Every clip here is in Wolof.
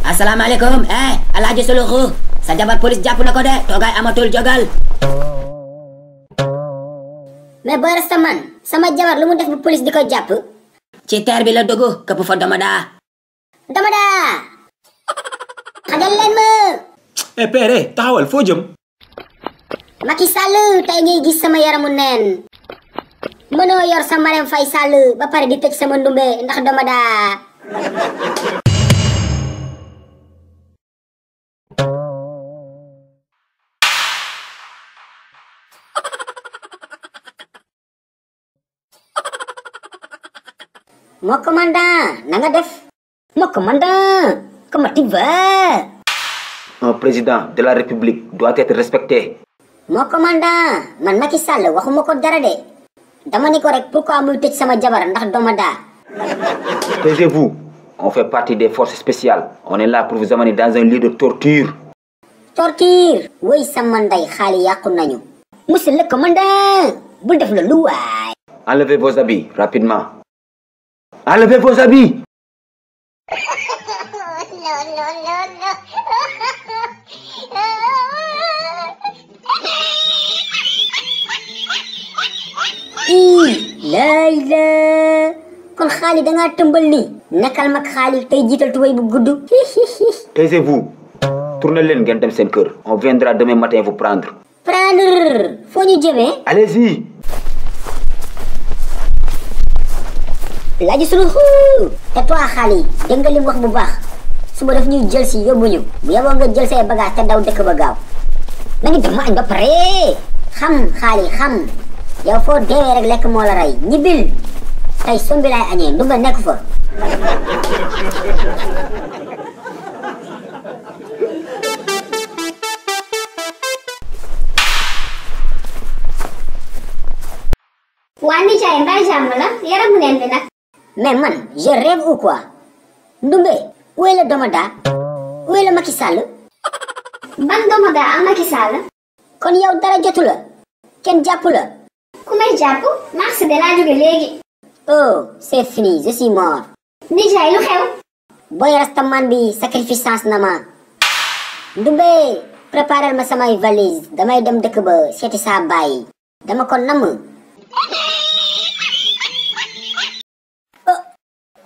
Assalamualaikum. Alhaji Suluxu, sa jabar police jàpp na ko de, toogaay amatul, jogal. Mais boy Rastaman, sama jabar lu mu def bu police di ko jàpp? Ci teer bi la dugg, këpp fa domada. Domada! Xajal leen ma! père, taxawal foo jëm? Macky Sall, tey ngay gis sama yaramu neen. Mënoo yor sa Marème Faye Sall ba pare di tëj sama ndumbe ndax domada. Mon commandant, nanga def? Mon commandant, comment tu vas? Un président de la République doit être respecté. Mon commandant, man Macky Sall waxuma ko dara de. Dama ni ko rek pourquoi muy tëj sama jabar ndax domada. Taisez-vous. On fait partie des forces spéciales. On est là pour vous amener dans un lieu de torture. Torture? Woy sama nday xaali yàqu nañu. Monsieur le commandant, bul def loolu waay. Enlevez vos habits rapidement. Enlevez vos habits. Layla kon xaali da nga tëmbal ni nakal mak xaali tey jiital tubay bu gudd. Taisez-vous. Tournez leen ngeen dem seen kër. On viendra demain matin vous prendre. Prendre foo ñu jëmee? Allez-y. Laaji Suluxu te toi xaali dégg nga lim wax bu baax suba daf ñuy jël si yóbbu ñu bu yeboo nga jël say bagage te daw dëkk ba gaaw. nañu def ma añ ba pare xam xaali xam yow foo deewee rek lekk moo la rey ñibbil tey sombi laay añee ndumbe nekk fa. waa nijaay mbaa jàmm la yaramu neen bi nag. mais man je rêve ou quoi? Ndumbe où est le domada? Où est le Macky Sall? ban domada am Macky Sall? kon yow dara jotu la kenn jàpp la. ku may jàpp mars de laa jóge léegi. Oh c'est fini je suis mort. nijaay lu xew. boy Rastaman bi sacrifice na ma. Ndumbe préparer ma samay valise damay dem dëkk ba seeti saa baay dama ko namm.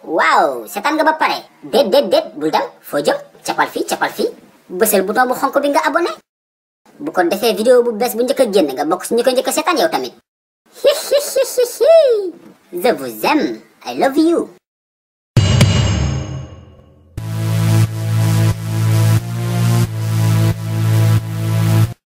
Waaw seetaan nga ba pare. déet bul dem foo jëm capal fii bësal bouton bu xonk bi nga abonné bu ko defee vidéo bu bees bu njëkk a génn nga bokk si ñu ko njëkk a seetaan yow tamit. Je vous aime. I love you.